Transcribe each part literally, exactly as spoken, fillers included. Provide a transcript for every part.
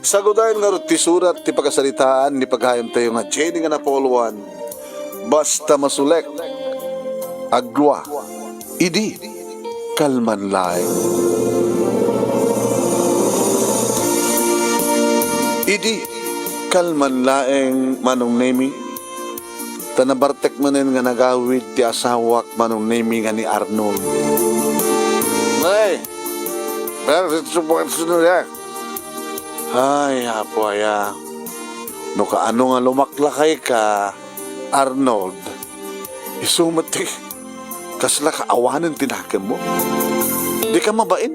Sagudayen ngarud ti surat ti pakasaritaan ni pagayamtayo nga Jenny nga napulwan. Basta masulek, agdua, idi kalman laeng. Idi kalman laeng, Manong Nemi, ta nabartek manen nga nagawid ti asawak, Manong Nemi, nga ni Arnold. Ay, pero ito po, ito na yan. Ay, Apo aya. No kaano nga lumaklakay ka, Arnold, isu met ti kasla kaawanen ti nakemmo. Di ka mabain.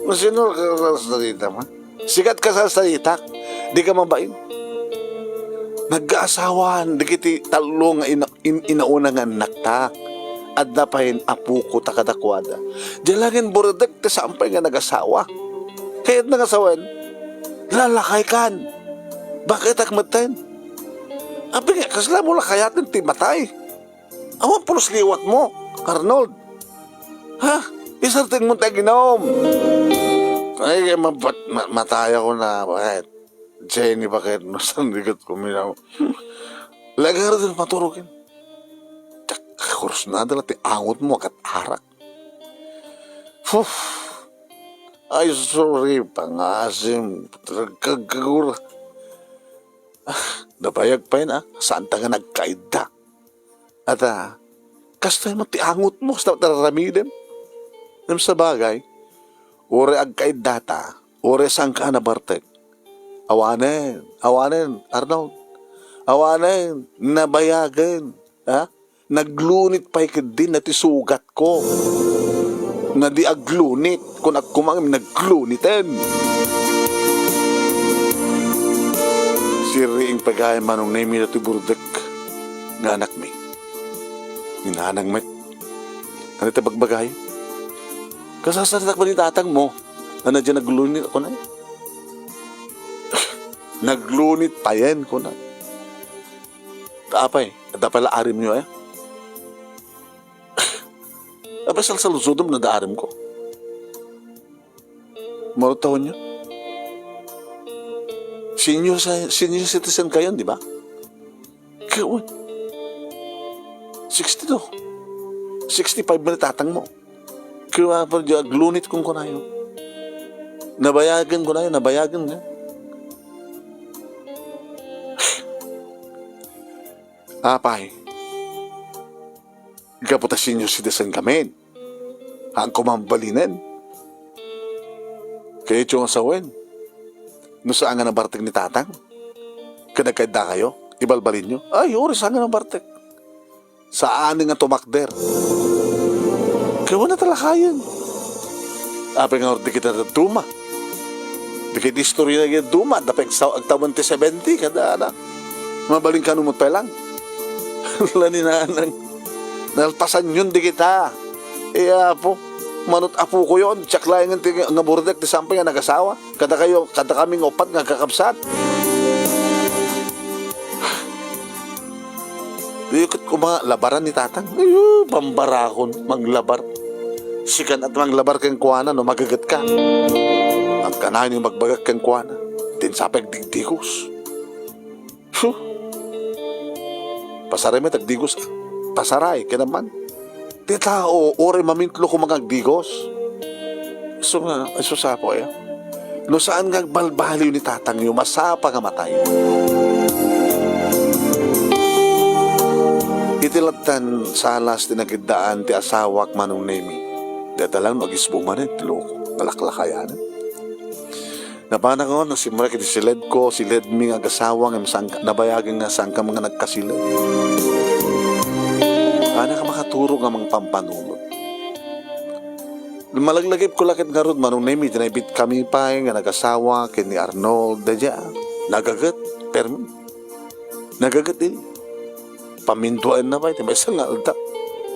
No sino ka sa salita, ma? Sikat ka sa salita. Di ka mabain. Nagkaasawan, dagiti tallo nga ina-, in-, inauna nga annakta. Adda pay apoko ta kadakuada. Diay la ngarud burdek ti saan pay nga nagasawa. Kayatna nga sawen, lalakaykan. Baketak metten. Apay nga, kasla mo la kayaten ti matay? Awan pulos liwatmo, Arnold. Ha? Isarteng mo ti aginum. Ay, kay mabat-, ma-, matayakon, bakit? Jenny, bakit? Masandigat ko, minaw. Lagar din maturukin. Tak, kurus na dala ti angot mo, akat arak. Fuf. Ay, sorry, pangasim. Kagkagura. Ah, nabayag pay na. Saan ta nga nagkaidda? At, ah, kastoy met ti angot mo, sa tararamidem. Ngem sabagay, uray agkaiddata, uray saanka a nabartek. Awanen, awanen, Arnold. Awanen, nabayagen, ha? Naglunit pay ketdi na ti sugatko. Na di aglunit, kun agkumangem, nagluniten. Sirriing pagayam Manong Nemi datoy burdek nga anakmi. Ni nanang met. Ano ti bagbagay? Kasasaritak ba ni tatang mo? Ano diyan naglunit ako na? Naglunit payen ko na. Apay, adda pay la arimyo, eh? Apay, salsalusodom na da arimko. Marutaw niyo? Senior, sa-, senior citizen kayo, di ba? Kawan. Sixty-two. Sixty-five man tatang mo. Kaya pa di aglunit kung kunayo. Nabayagan kunayo, nabayagan nga. Apay. Gapu ta senior citizen kami. Haan ko man balinen. Kayatyo nga sawen. No saan nga nabartek ni tatang? Ket nagkaidda kayo? Ibalbalinyo? Ay, uray saan nga nabartek. Saan nga tumakder? Kaya wala talakayan. Apay nga ordi kita duma. Di kay istorya na duma. Dapay agsa-, agtawen ti seventy. Kada anak. Mabalin ka numot pa lang. Laninanang. Nalpasan yun di kita. Iya po. Manot apo ko yun. Siak laeng ti nga burdek ti sampay nga nagasawa. Kada kayo, kada kami nga upat nga kakabsat. Di ket kuma labaran ni tatang. Ayo, bambarakon, manglabar. Sikan at manglabar kenkuana no mageget ka. Ang kanayon yung magbagak kenkuana. Din sapay digdigos. Huh. Pasaray met agdigos. Pasaray, kaya naman. Ti tao, uray mamintlo koma nga agdigos. Isu nga, isu sa apo, eh. No saan nga agbalbaliw ni tatangyo, masapa nga matay. Iti lattan, salas ti nakiddaan ti asawak Manong Nemi. Deta lang no agisbo manen, ti loko, nalaklakayanan. Napanak on, simrek iti siledko, siledmi nga agasawa, ngem saan-, nabayagen nga saankami nga nagkasiled. Saan ka makaturo nga mangpampanunot? Malaglagipko la ket ngarud, Manong Nemi, ti naibitkami pay nga nagasawa ken ni Arnold, daydiay, nagaget, permi. Nagaget idi. Paminduaenna pay, ti maysa nga aldaw.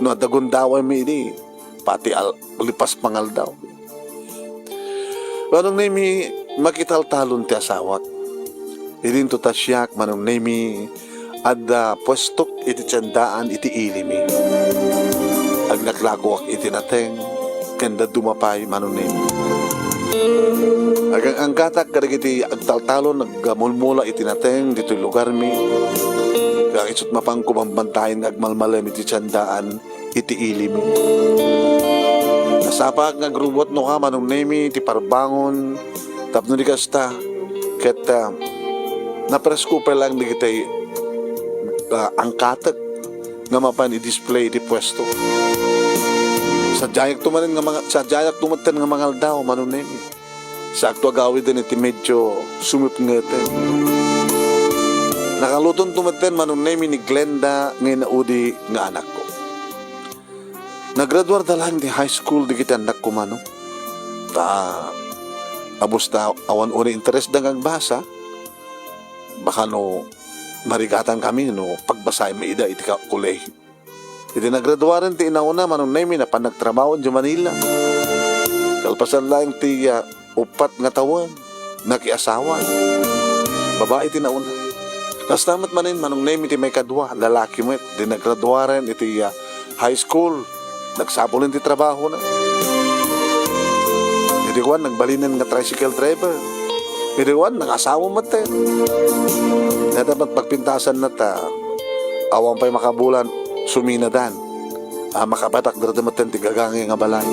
No adda gundawaymi idi, pati al-, lipas pangaldaw. Manong Nemi, makitaltalon ti asawak. Idinto ta siak, Manong Nemi, adda puestok iti tiendaan iti ilimi. Aglaklakoak iti nateng, ken dadduma pay, Manong Nemi. Agang-anggatak kadagiti agtaltalon, agmulmula iti nateng ditoy lugarmi. Nga isut' mapanko bambantayan nga agmalmalem iti tiandaan iti ilimi. Nasapaak nga agrubbuatnoka, Manong Nemi, iti parbangon tapno di kasta, ket, ah, napresko pay laeng dagiti, ah, angkatek nga mapan i-display iti puesto. Sadiayakto manen nga manga-, sadiayakto metten nga mangaldaw, Manong Nemi. Saakto agawiden iti medio sumipngeten. Nakalutonto metten, Manong Nemi, ni Glenda nga inaudi nga anakko. Naggraduarda laeng ti high school dagiti annakko, Manong. Ta, abus ta awan unay interesda nga agbasa, baka no marigatankami no pagbasaenmi ida iti ka-, kolehio. Iti nagraduaren ti inauna, Manong Nemi, napan nagtrabaho idiay Manila. Kalpasan laeng ti, ah, uppat nga tawen, nakiasawa. Babai ti nauna. Kasta met manen, Manong Nemi, ti maikadua, lalaki met. Di nagraduaren iti, ah, high school. Nagsapulen ti trabahona. Idi kuan, nagbalinen nga tricycle driver. Idi kuan, nangasawa metten. Dayta met pagpintasanna ta awan pay makabulan, suminadan. Ah, makapatak dayta metten ti gagangay nga balay.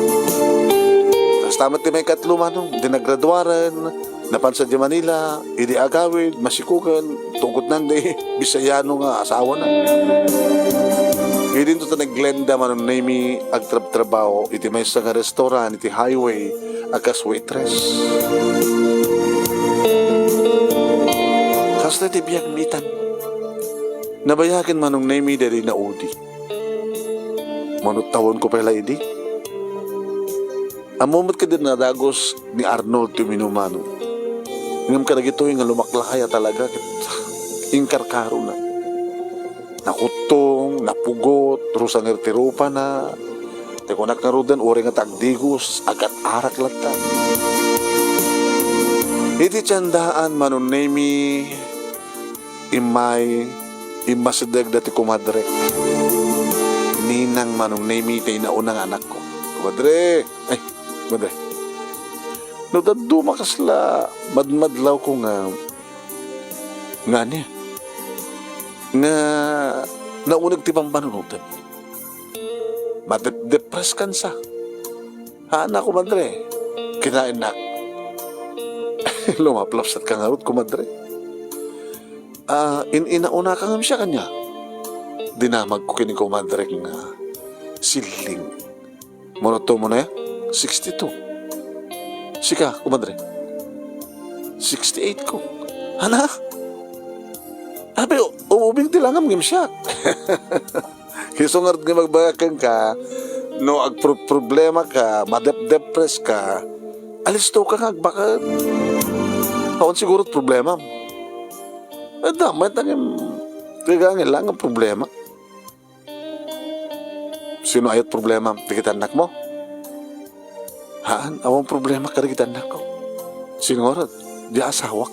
Kasta met ti maikatlo, Manong, di nagraduaren, napan sadiay Manila, idi agawid, masikogen, tungkotnan di Bisayano nga asawana. Idinto ta ni Glenda, Manong Nemi, agtrabtrabaho iti maysa nga restaurant iti highway a kas waitress. Kasta ti biagmi itan. Nabayagen, Manong Nemi, daydi naudi. Manong, tawenko pay la idi. Ammom met kadi nadagus ni Arnold ti uminum, Manong. Ngem kadagitoy nga lumaklakay a talaga ket inkarkarona. Nakuttong, napugot, rusanger ti rupana. Ti kunak ngaruden, uray nga ti agdigos, agat-arak latta. Iti tiandaan, Manong Nemi, immay, immasidegda ti kumadrek. Ninang, Manong Nemi, ti inauna nga anakko. Kumadre! Ay, kumadre. No dadduma kasla madmadlawko nga, nga ania? Nga nauneg ti pampanunotem. Madep-, depreskan sa. Haan a, kumadre. Kinaennak. Lumaplapsat ka ngarud, kumadre. Ah, in-, inauna ka ngem siak ania? Dinamagko ken ni kumadrek nga silling. Mano to mo na ya? Sixty-two. Sika, kumadre? Sixty-eight ko. Ania? Abi, u-, ubing ti langam ngem siak. Isu ngarud nga magbayag kenka, no agpro-, problema ka, madep-depres ka, alisto ka nga agbaket. Awan siguro ti problemam. Adda, may tangem, kaya nga lang ang problema. Sino ayat problema? Dagiti annakmo? Haan, awan problema kadagiti annakko. Sino ngarud? Di asawak.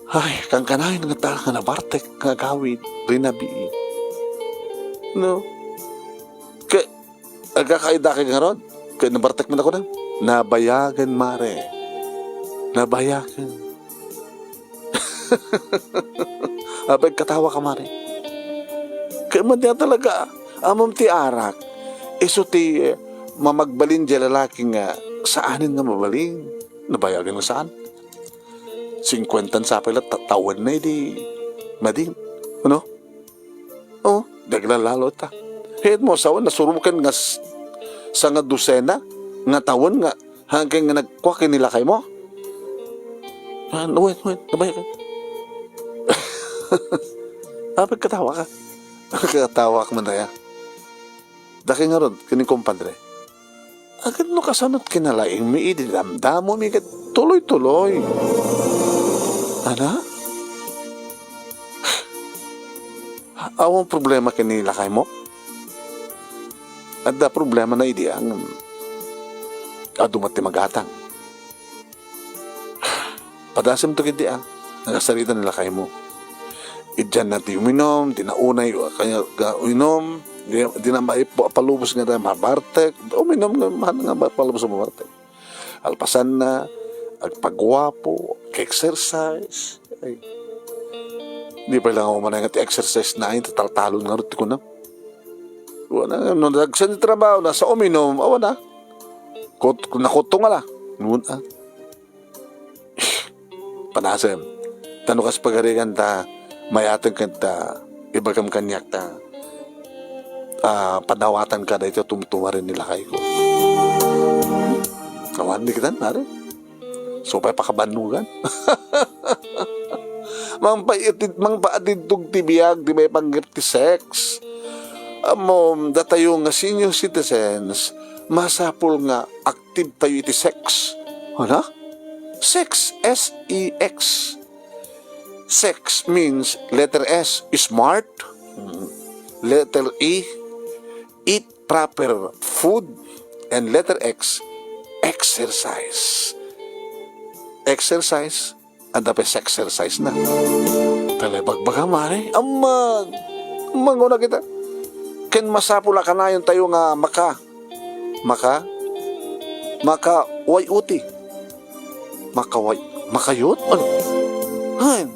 Ay, kankanayon ngata nga nabartek nga agawid, rinabii. No? Ke, agkakaidakay ngarud? Ke, nabartek man ako na. Nabayagen, mare. Nabayagen. Apay, katawa ka, mare. Kaya man diyan talaga, amam ti arak. Isu ti, eh, mamagbalin di lalaki nga saanen nga mabalin. Nabayagen nga saan. Singkuentan sapay la, ta-, tawen na idi madin. Ano? Oh, daglalalo ta. Hit mo, sawen, nasuruken nga s-, sanga dosena nga tawen nga hanggang nga nagkua ken ni lakaymo. Ah, wait, wait, nabay ka. Apay, katawa ka. Katawa ka man tayo. Daki ngarud, kini kumpadre. Agad no kasano't kinalaingmi idi damdamomi ket tuloy-tuloy. Ana? Awan problema ken ni lakaymo? Adda problema na idi, ah, ngem adu met ti magatang. Padasemto ketdi, ah, nakasarita ni lakaymo. Idianna ti uminom, di na unay, kaya, ka, uminom, di, di na maipalubos nga da, mabartek. Uminom nga, mahal nga, palubos nga mabartek. Alpasanna, agpaguapo, ag-exercise. Ay. Di pay lang ako manay nga ti exercise na ay, tataltalon nga rut ti kunam. Wala, no, nagsan ti trabaho na sa uminom, awan na. Kut-, nakutong nga la. Ngun, ah. Panasem. Tano kas pagarigan ta, mayateng ket ta, ibagam kaniak ta, ah, padawatanka daytoy tumtumarin ni lakayko. Awan di kitan, pare. So, pay pakabannugan. Mangpaitid-, mangpaatidtog ti biag, ti maipanggep ti sex. Ammo, datayo nga senior citizens, masapul nga active tayo iti sex. Ano? Sex, S E X. Sex means letter S, smart. Mm. Letter E, eat proper food. And letter X, exercise. Exercise, adda pay exercise na. Talay bagbaga, mare. Amman. Manguna kita. Ken masapul a kanayon tayo nga maka, maka, maka-Y O T. Makaway, makayot? Ano? Ay,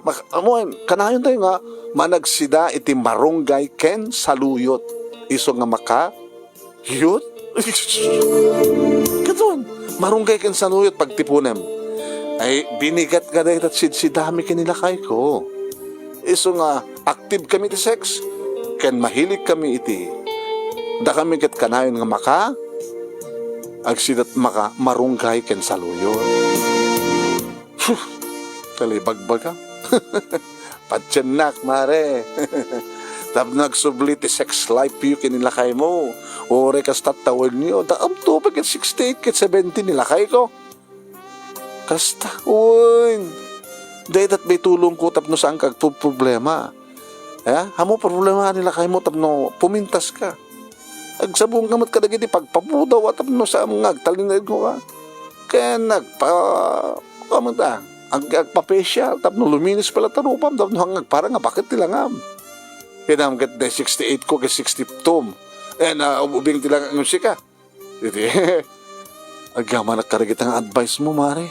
mak-, amoy, kanayon tayo nga managsida iti marunggay ken saluyot. Isu nga maka, yot? Katon, marunggay ken saluyot pagtipunem. Ay, binigat nga dayta sidsidami ken ni lakayko. Isu nga active kami iti sex, ken mahilig kami iti, da kami ket kanayon nga maka, agsidat maka, marunggay ken saluyot. Talay bagbaga. Patiennak, mare. Tapno agsubli ti sex life yo ken ni lakaymo. Uray kasta tawenyo. Daan to pay ket sixty-eight ket seventy ni lakayko. Kasta, uy. Dayta met tulongko tapno saanka agproblema. Eh, ammo problema ni lakaymo tapno pumintaska. Agsubli ka met kadagiti pagpapudaw a tapno saan nga agtalinaedka. Ken agpa-, kamo ta, ag-, agpa-facial tapno luminis pay latta rupam tapno agparang a baket ti langam. Kinam ket sixty-eight ko ket sixty-two. Eh, na ubing ti langam sika. Iti, agyamanak kadagita nga advice mo, mare.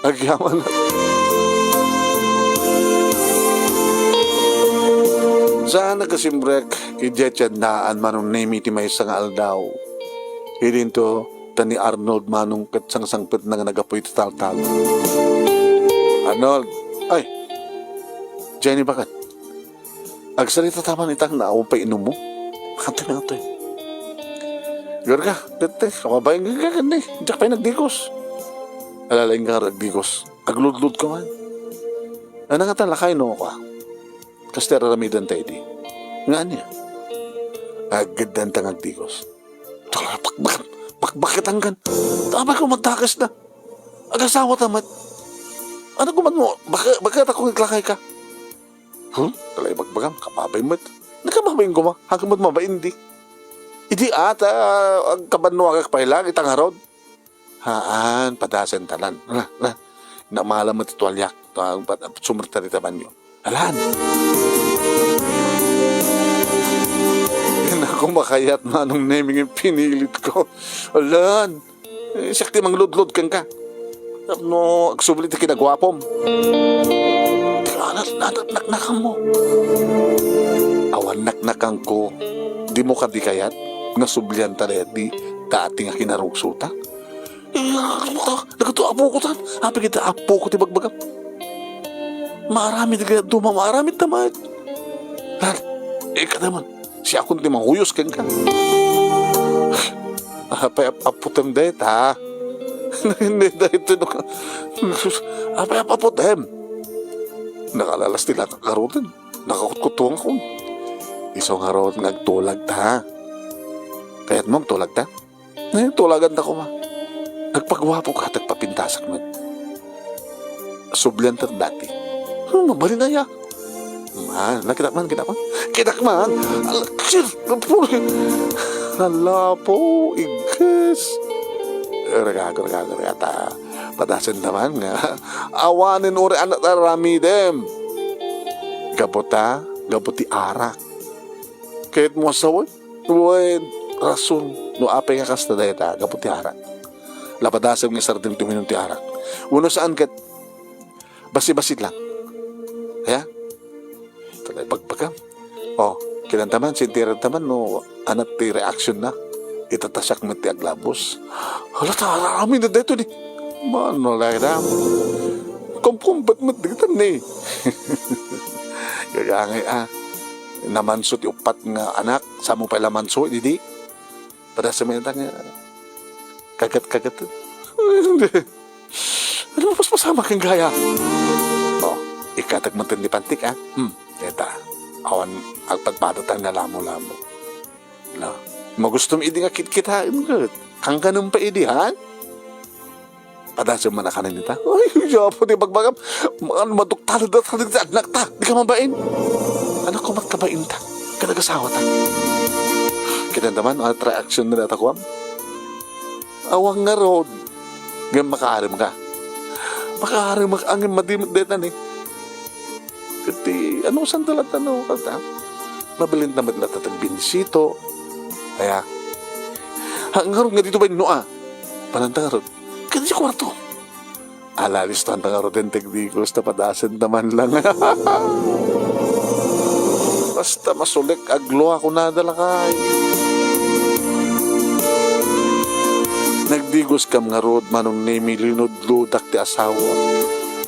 Agyamanak. Saan nagkasimrek, idiay tiendaan Manong Nemi ti maysa nga aldaw. Idinto, ta ni Arnold Manong ket sangsangpetna nga nagapuy ti taltal. Arnold, ay, Jenny, bakit? Agsarita ta man ita nga awan pay inummo. Atoy, atoy. Gorka, dette, kababain ka ken ni, diak pay nagdigos. Alalaing ka agdigos. Agludlod ka man. Ano nga ta lakay no ka? Kasta aramiden ta idi. Nga ania? Agddan ta nga agdigos. Tara, pakbak-, pakbakitan kan. Tapay ko magdakas na. Agasawa ta met. Ano ko man mo, baka, baka ta kung iklakay ka. Hmm? Talay bagbagam, kababay met. Nakababayin ko ma, hanggang met mabain di. Idi ata, agkabannuagak pay lang, itang harod. Haan, padasen tanan. Na, na. Namala met ti tualiak. Ta-, pat-, sumrta di tabanyo. Alan! Yan ako makayat manong neming yung pinilit ko. Alan! Eh, siak ti mangludlod kenka. Tapno agsubli ti kinaguapom. Teka, na-, na-, naknakam mo. Awan naknakangko. Di mo kadi kayat nga sublian ta dayat di dati nga kinarugsota? Eh, nagto apo ko tan. Apay kita apo ko ti bagbagam. Maaramid kayat duma, maaramid ta met. Lan, eh, kadaman. Siakon ti manguyos kenka. Apay ap-, aputem dayta. Hindi dayta no ka. Apay ap-, aputem. Nakalalas ti lakak ngaruden. Nakakutkutuang ko. Isu ngarud nga agtulag ta. Kayat mo agtulag ta? Ngayon, tulagan ta koma. Agpaguapo ka, agpapintasak met. Sublian ta dati. Hmm, mabalin aya. Man, nakita man, kita man. Kita man. Ala, sir, napuli. Ala po, igis. Ragago, ragago, ragata. Padasen naman nga. Awanen uri anak na ramidem. Gaputa, gaputi arak. Kahit mo asawa, Wen, rason no apay nga kasta dayta, gapu ti arak. Lapadasem nga isardeng ti uminom ti arak. Wenno saan ket basi-basi lang. Kaya? Ita la ibagbagam. O, kinantaman, sintiran taman no anat ti reaction na. Ita ta siak met ti aglabos. Hala, ta aramid na daytoy ni. Mano la ita? Kumkumbet met dagita ni. Gagangay a. Namanso ti uppat nga anak, samo pay la manso, didi. Padasem ita nga kagat-kagat. Ano, paspasamak ken gaya? O, ikatag man ti pantik, a? Hmm, ita. Awan agpadpadatan nga lamo-lamo. No? Magustom idi nga kitkitaem ket. Kangkanem pa idi, han? Padasem man a kanen ita. Ay, Apo, ti bagbagam. Ano, maduktaled a kanen ti anak ta. Di ka mabain. Anak ko, mat kabain ta. Kanagasawata. Kita naman, at reaction na nata kuam. Awan ngarud. Ngem makaarem ka. Makaarem ka, ngem madi met dayta ni. Ket ti, ano, sandal at ano, kata. Mabalin ta met latta ti binisito. Kaya, ha, ngarud nga dito ba no, a? Pananta ngarud. Ket ti kuarto. Ala, listoan ta ngarud ti agdigos, ta padasem ta man lang. Basta masulek, aglua, kunada lakay. Nagdigoskam ngarud, Manong Nemi, linudludak ti asawa.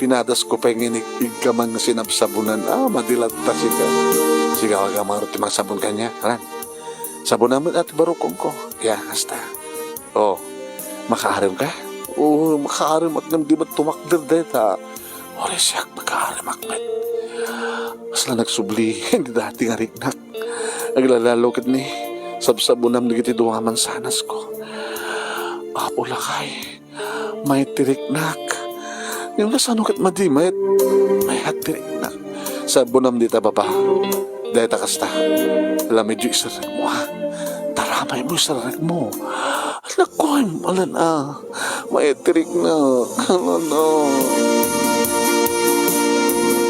Pinadasko pay nga inig-, iggaman nga sinabsabonan. A, madi latta sika. Sigaw-gaw ngarud ti mangsabon kaniak. Alan, sabonam met ti barukongko. Ya, hasta. O, makaarem ka? O, makaarem ak ngem di met tumakder dayta. Uray siak makaarem ak met. Kasla nagsubli, di dati nga riknak. Aglalalo ket ni, sabsabonam dagiti dua nga mansanasko. Apo lakay, mayat ti riknak. Ngem kasano ket madi mayat, mayat ti riknak. Sabonam dita baba. Dayta kasta. Ala, medyo iserrekmo, a. Taramay mo, iserrekmo. Ala, kuan, alan, a. Mayat ti riknak. Alan, a.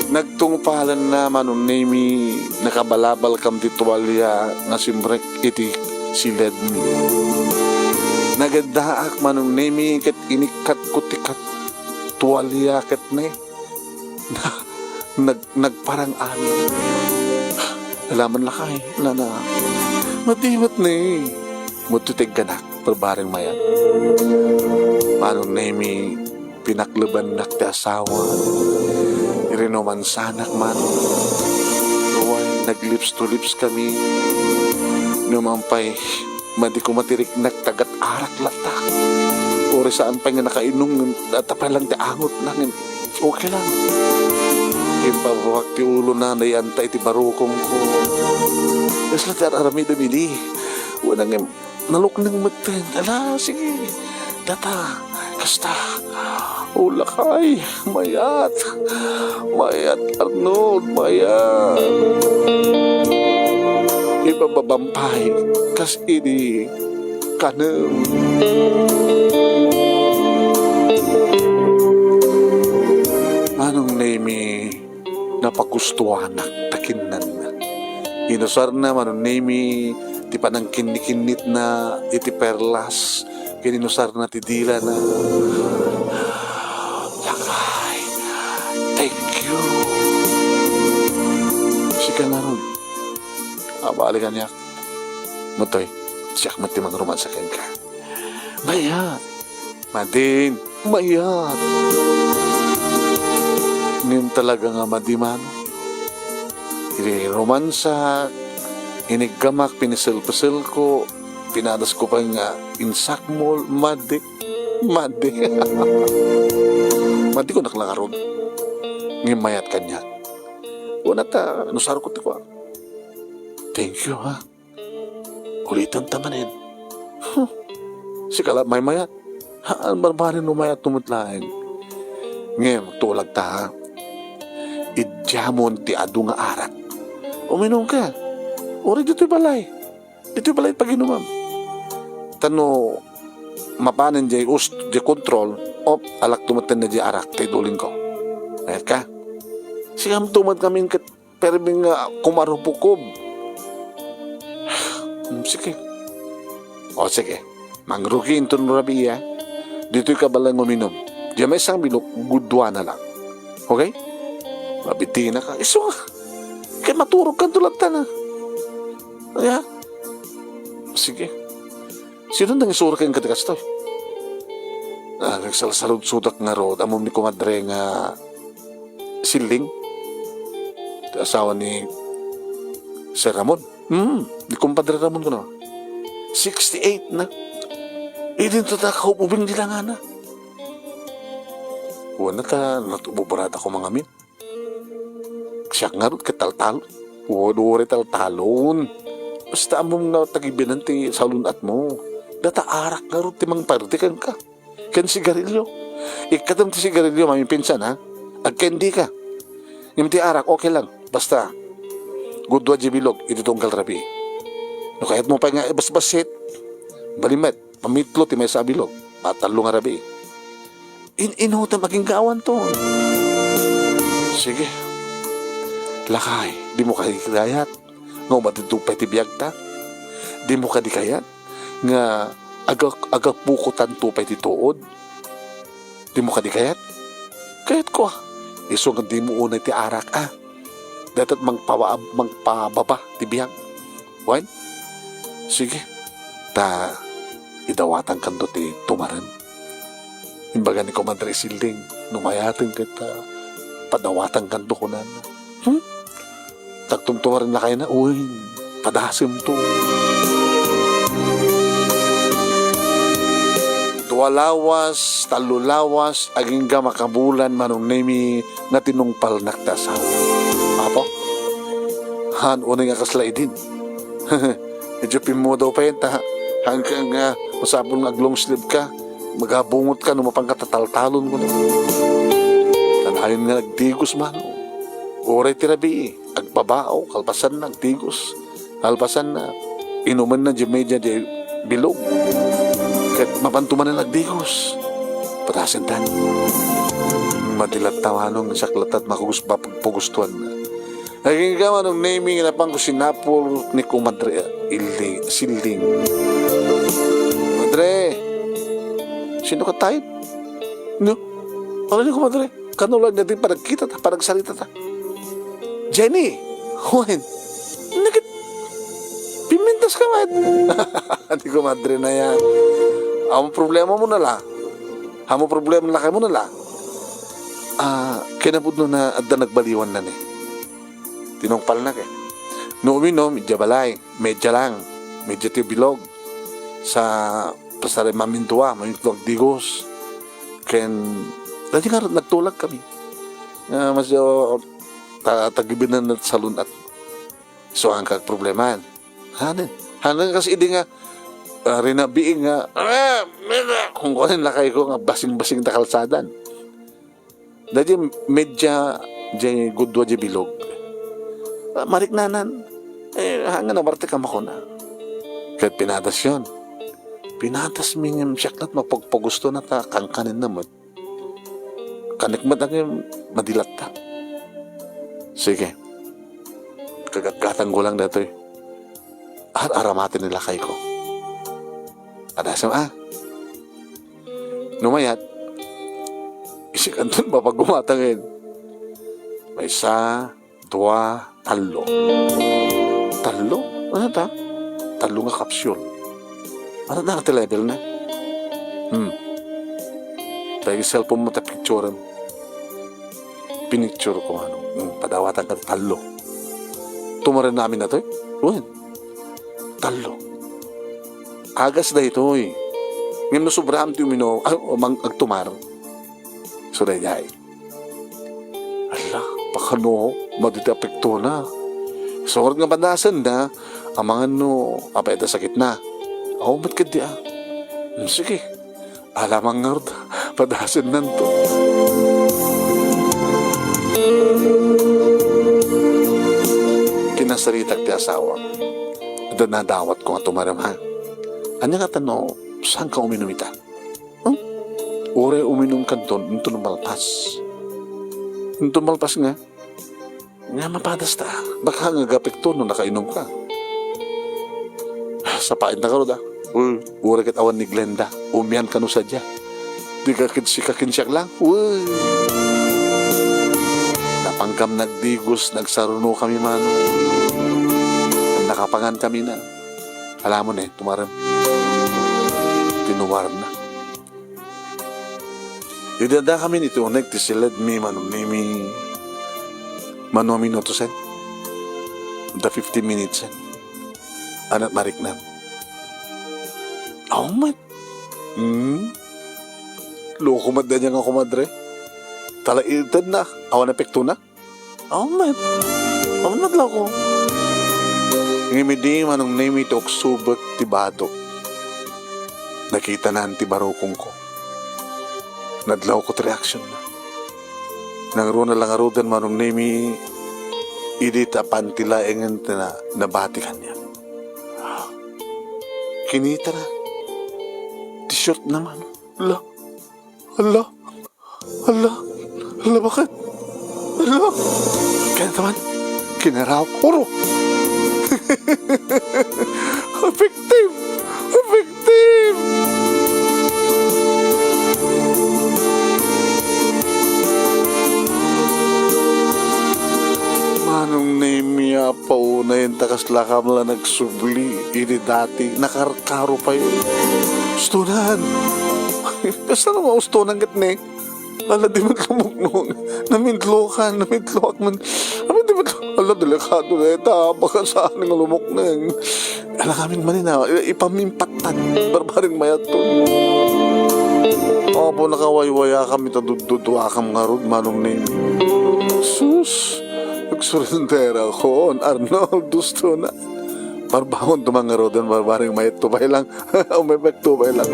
Nagtungpalenna, Manong Nemi, nakabalabal kam ti tualia nga simrek iti siledmi. Nagaddaak, Manong Nemi, ket inikkatko ti kat-, tualia ket ne. Nag-, nagparang amin. Ala man lakay, nana. Madi met ne. Mudto ti igganak, barbareng mayat. Manong Nemi, pinaklebannak ti asawa. Irinumansanak man. Uray, nag-lips to lips kami. Numan pay, madi koma ti riknak, tagat arak latta. Uray saan pay nga nakainom, dayta pay lang ti angotna, ngem okay lang. Impababak ti ulona, nayanta iti barukongko. Kasla ti ar-aramidem idi. Wen, ngem, nalukneng metten. Ala, sige. Data, kasta. O lakay, mayat. Mayat, Arnold, mayat. Ibababam pay, kas idi kanem. Manong Nemi, napagustuanak ta kinnanna. Inusarna, Manong Nemi, ti panangkinnikinnitna iti perlas, ken inusarna ti dilana. Lakay, thank you. Sika ngarud, abali kaniak. Mutoy, siak met ti mangromansa kenka. Mayat. Madin, mayat. Ngem talaga nga madi man. Iti romansa, iniggamak, piniselpeselko, pinadasko pay nga insakmol, madi, madi. Madi ko naklangarod. Ngem mayat kaniak. Wala ta, nusarko ti kua. Thank you, ha. Ulitan ta manen. Huh. Sika la maymayat. Haan, barbareng no mayat met laeng. Ngem, tulag ta, ha? Idiamon ti adu nga arak. Uminum ka. Uray ditoy balay. Ditoy balay paginumam. Ta no mapanen jay us-, jay kontrol, op, alak tumetten na jay arak, ta idulin ko. Mayat ka? Sigam tumet kami ket permi nga kumarupukob. Hmm, sige. O, sige. Mangrugi inton rabii, a. Ditoy ka balay nga uminum. Diay maysa nga bilog, guduana lang. Okay? Mabitinaka. Isu nga. Kay maturog kanto latta na. Aya? Sige. Sino nang isuro ken kadi kastoy? Ah, nagsalsaludsodak ngarud, ammom ni kumadre nga Siling? Ti asawa ni Sir Ramon. Hmm, ni Kumpadre Ramon kuno. Sixty-eight na. Idinto ta kaububing di langana. Wen ta, natububarada ko mangamin. Siak ngarud ket taltalon. Uray taltalon. Basta ammom nga tagibinan ti salun-atmo. Data arak ngarud ti mangparte kenka. Ken sigarilyo. Ikkatem ti sigarilyo, mamipinsan, ha? Agkendi ka. Ngem ti arak, okay lang. Basta, gudua di bilog, iti tunggal rabii. No kayatmo pay nga ibasbasit, bali met, mamitlo ti maysa a bilog, matallo nga rabii. In-inutem agingga awan to. Sige. Lakay, dimo kadi kayat nga umadidto pay ti biagta? Dimo kadi kayat nga aga-, agapukotanto pay ti tuod? Dimo kadi kayat? Kayatko, a. Isu nga dimo unay ti arak, a. Dayta mangpawa-, mangpababa ti biag. Wen? Sige. Ta, idawatankanto ti tumaren. Imbaga ni Kumadre Siling, no mayaten ket, a, padawatankanto kunana. Hmm? Tagtumtumaren lakayna, uy, padasemto. Dua lawas, tallo lawas, agingga makabulan, Manong Nemi, nga tinungpalnak ti asawa. Apo? Han, unay nga kasla idin. Medyo pimmudaw pay ta, hanggang nga masapul nga ag-long sleeve ka, magabungot ka no mapanka ta taltalon kuno. Kanayon nga nagdigos man. Uray ti rabii, agbabao, kalpasanna, agdigos. Kalpasanna, inumenna di media di bilog. Ket mapanto manen agdigos. Padasentan. Madilat ta manong siak latta ti makugus-, mapagpagustuanna. Agingga Manong Nemi nga napanko sinapul ni Kumadre Ili-, Siling. Madre, sino ka tayo? No? Ano ni Kumadre? Kano lang natin panagkita ta, panagsarita ta. Jenny! Wen! Nagit! Pimintas ka man! Di Kumadre na yan. Amo problema mo na la. Amo problema na kayo mo na la. Ah, kinapudno na adda nagbaliwan na ni. Tinungpalnak, e. No uminom, idiay balay, media lang, media ti bilog. Sa, pasar mamintua, mamintua agdigos. Ken, dati nga nagtulag kami. Nga, mas, o, ta-, tagibinan na salun-at. So, ang kagproblemahan. Hanen. Hanen kasi idi nga, ah, rinabiing nga, ah, mira, kung kunin lakay ko nga basing-basing ta kalsadan. Daydi media diay gudua diay bilog. Ah, mariknanan. E, hangin a parte ka makuna. Ket pinadas yon. Pinadas mi ngem siak lat mapagpagusto na ta kankanen na met. Kanek met ngem madilat ta. Sige. Kagatgatan ko lang datoy. Ar-aramaten ni lakay ko. Padasem, a. No mayat, isikanton mapagumatangen. Maysa, dua, tallo. Tallo? Ano ta? Tallo nga kapsyul. Ano na ti level na? Hmm. Tayo cellphone mo ta picture. Pinicture ko, ano. Hmm, padawatan ka tallo. Tumaren namin na to, e. Wen. Tallo. Agas daytoy. Ngem no sobraam ti uminom, ay, mang-, agtumar. So, daydiay. Ala, pakano, madi ti apektona. Surat nga padasen na, amangan no, apay da sakit na. Aw, ba't kadi, a? Hmm, sige. Alamang nga rod, padasen nanto. Kinasaritak ti asawa. Da nadawat ko nga tumarem, ha? Anya nga tano, saan ka uminom ita? Hmm? Uray uminom kanton, inton malpas. Inton malpas nga, nga mapadas ta, baka nga agapekto no nakainom ka. Sapain ta karod, a. Uy, uray ket awan ni Glenda, umian kano sadia. Di ka ken sika ken siak lang. Uy! Napankam nagdigos, nagsarunokami man. Nakapangan kami na. Alam mo ne, tumarem. Tinuar na. Idi adda kami iti uneg ti siled mi, Manong Nemi, mano a minutosen? Adda fifteen minutsen. Anat mariknam. Aw met. Hmm? Loko met dayta nga komadre. Tala itedna. Awan epektona. Aw met. Awan met loko. Ngem idi Manong Nemi ti uksubek ti badok, nakitanan ti barukongko. Nadlawko ti reaksion na. Nangruna la ngaruden Manong Nemi idi ta panti laengen ti na-, nabati kaniak. Kinitana. Ti short naman. Ala, ala, ala, ala, baket? Ala. Kaya naman, kinaraw, uro. Effective! Effective! Manong Nemi, apaw, nayen ta kasla kam la nagsubli idi dati, nakarkaro pay. Ustonan! Kasla nga ustonan ket ne? Ala, di met lumuknong. Namidlokan, namidloak man. Ala, di met, ala, delikado dayta. Baka saan nga lumuknong. Ala, ngamin man ina, i-, ipamimpattan. Barbareng mayat to. Apo, nakawaywayakam ita dudduduakam ngarud, Manong Nemi. Sus, nagsurenderakon, Arnold, usto na. Barbangon to man ngaruden, barbareng mayat to pay lang. Umepekto pay lang.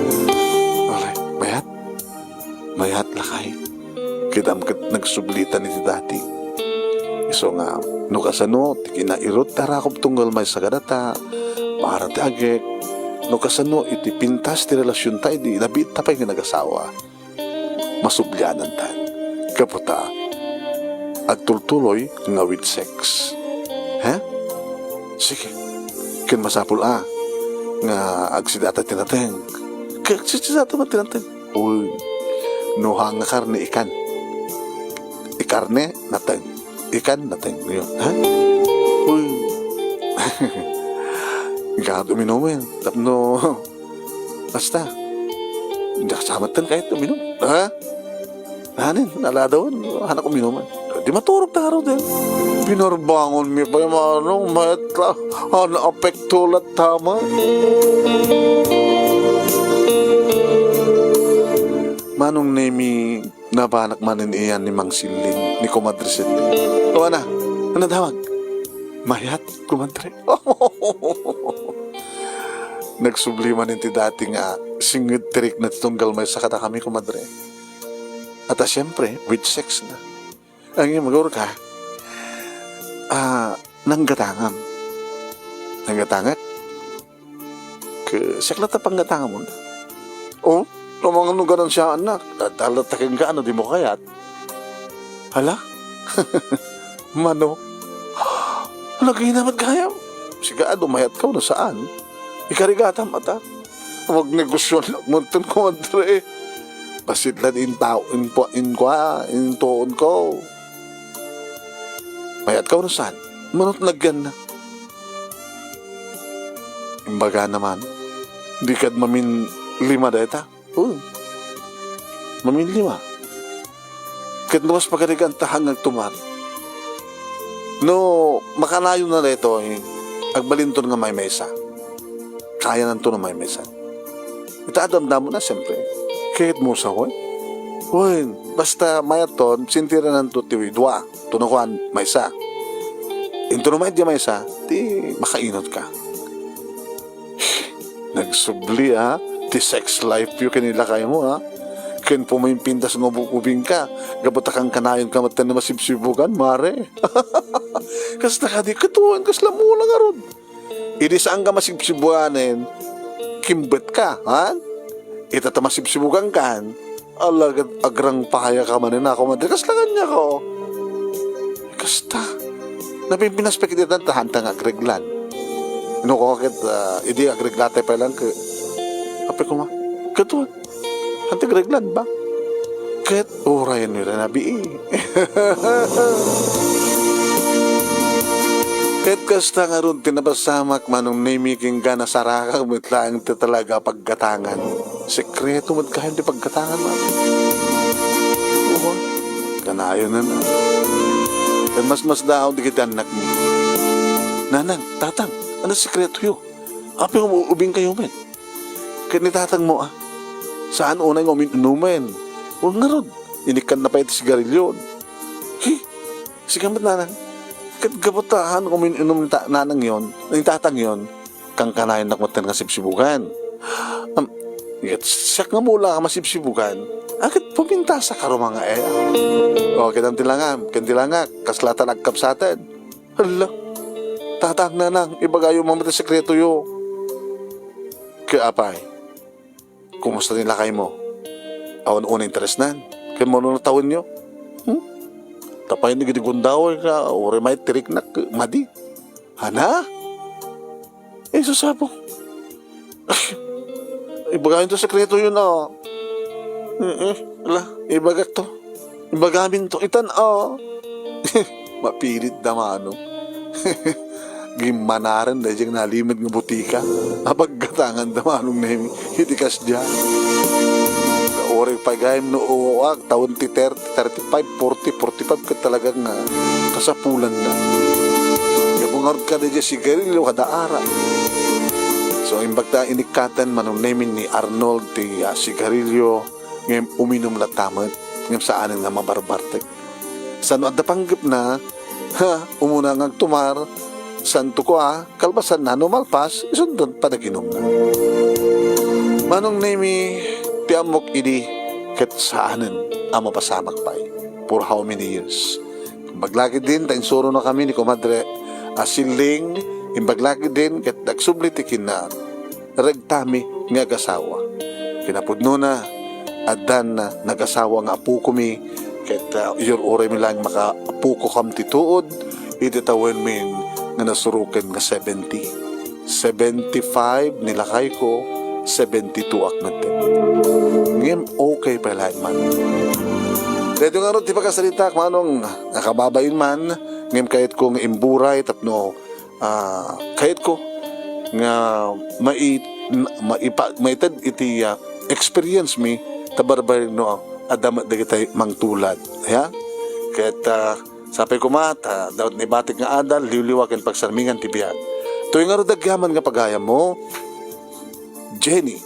Alay, mayat? Mayat, lakay. Kitam ket nagsublitan iti dati. Isu nga, no kasano ti kinairut ti arakop tunggal maysa kadata, para ti agek, no kasano iti pintas ti relasionta idi nabiitta pay nga nagasawa, masublianantan. Gapu ta, agtultuloy nga with sex. Ha? Sige. Ken masapul a nga agsidata ti nateng. Ken agsidata met ti nateng. Uy, no hanga karne ikan. Ikarne, nateng. Ikan, nateng. Yun, ha? Uy. Ikan uminumin. Tapno, basta. Diak sa met kayat uminum. Ha? Hanin, aladawan, hanak uminuman. Di maturog ta ngaruden. Pinarbangon mi pay, Manong, mayat la. An apekto latta man. Manong Nemi, nabanak manen iyan ni Mang Silling, ni Komadre Silling. O, ana, ano tawag? Mayat, Komadre. Nagsubli manen ti dati nga singed ti rikna ti tunggal maysa kadakami, Komadre. At, ah, siyempre, with sex na. Ang imagor ka, ah, nanggatangam. Nanggatangak? Ke, siak la ta panggatangamon. Oh, no mangano garansiaannak, adda latta kenka no dimo kayat. Hala? Mano? Naginamat gayam? Sigado mayat ka no saan? Ikarigatam ata. Magnegosyo la met ten, Komadre. Bassit la intao, inkua, inkua, intuon ko. Mayat ka no saan? Manot nagyan na. Imbaga naman, di kad mamin lima dayta. Oo. Mamin lima. Ket no kas pagarigan ta hangag tumar. No makanayon na daytoy, agbalinton nga maymaysa. Kayananto no maymaysa. Ita adamdamo na, siyempre. Ket musa, wen? Wen, basta mayatton, sintirananto ti dua. Tuno kuan, maysa. Intuno met di maysa, ti makainot ka. Nagsubli, a, ti sex life yo ken ni lakaymo, a. Ken pumimpintas nga ubing-ubing ka, gapu ta kankanayon ka met ten masibsibugan, mare. Kasta kadi, katuan, kasla mula ngarud. Idi saan ka masibsibuganen, kimbet ka, ha? Ita ta masibsibugan kan, alagad agrangpaya ka manen, a, Komadre. Kasla kaniak, o. Kasta. Napimpinas pay ket ita ta hanta nga agreglan. No, ko ket, a, idi agreglata pay lang ket, apay koma, katuan. Hanta agreglan ba? Ket urayenyo ida nabii. Ket kasta ngarud ti napasamak, Manong Nemi, ken nasarakak met laeng ti talaga a paggatangan. Sekreto met gayam ti paggatangan, Manong. Uwa, kanayon na. Ket masmasdaaw dagiti annakmi. Nanang, Tatang, ania sekretoyo? Apay nga ubingkayo met? Ket ni tatangmo, a, saan unay nga umin-inumen. Wen ngarud, inikkanna pay ti sigarilio. Hi, sika met, Nanang. Ket gapu ta saan nga umin-inum ni ta-, nanangyon, ni tatangyon, kankanayonnak met nga sibsibugan. Am, ket siak nga mula nga masibsibugan, a, ket pumintasaka rumangaea. O, ket am ti langam, ken ti langak, kasla ta nagkabsaten. Hala, Tatang, Nanang, ibagayo man ti sekretoyo. Ket apay, kumusta ni lakaymo? Awan unay interesnan? Ket mano natawenyo? Hmm? Tapay ni gidi gundaway ka, uray may tiriknak, madi. Hana? Isu sabo. Ibagayon to sekretoyo, a. Eh, eh, ala, ibagak to. Ibagamin to. Itan, a. Mapilit da Manong. Gimmanaren da ijay nalimed nga butika. Apaggatangan da Manong Nemi. Iti kasdiay. Uray pay gayam no uwak, tawen ti thirty, thirty-five, forty, forty-five ket talaga nga kasapulanna. Gapu ngarud kada ijay sigarilio kada arak. So, imbag ta inikkaten Manong Nemi ni Arnold ti, a, sigarilio, ngem uminum latta met, ngem saanen nga mabarbartek. Sano adda panggepna, ha, umuna nga agtumar, santo kua, kalpasanna no malpas, isundan panaginumna. Manong Nemi, ti ammok idi, ket saanen a mapasamak pay. For how many years? Imbag la ketdin, ta insuronakami ni Komadre a Siling, imbag la ketdin, ket agsubli ti kinna regtami nga agasawa. Kinapudnona, addan nagasawa nga apokomi, ket, ah, iyur-uraymi laeng makaapokokam ti tuod, iti tawenmin nga nasuroken nga seventy. Seventy-five ni lakayko, seventy-two ak metten. Ngem okay pay laeng man. Daytoy ngarud ti pakasaritak, Manong, nakababain man, ngem kayatko nga imburay tapno ah, kayatko nga mai-, maipa-, maited iti, ah, experience mi, ta barbarino adda met dagiti mangtulad. Ya? Ket, ah, sapay koma, ta daw naibatik nga adal, liwliwa ken pagsarmingan ti biag. Toy ngarud agyaman nga pagayammo, Jenny.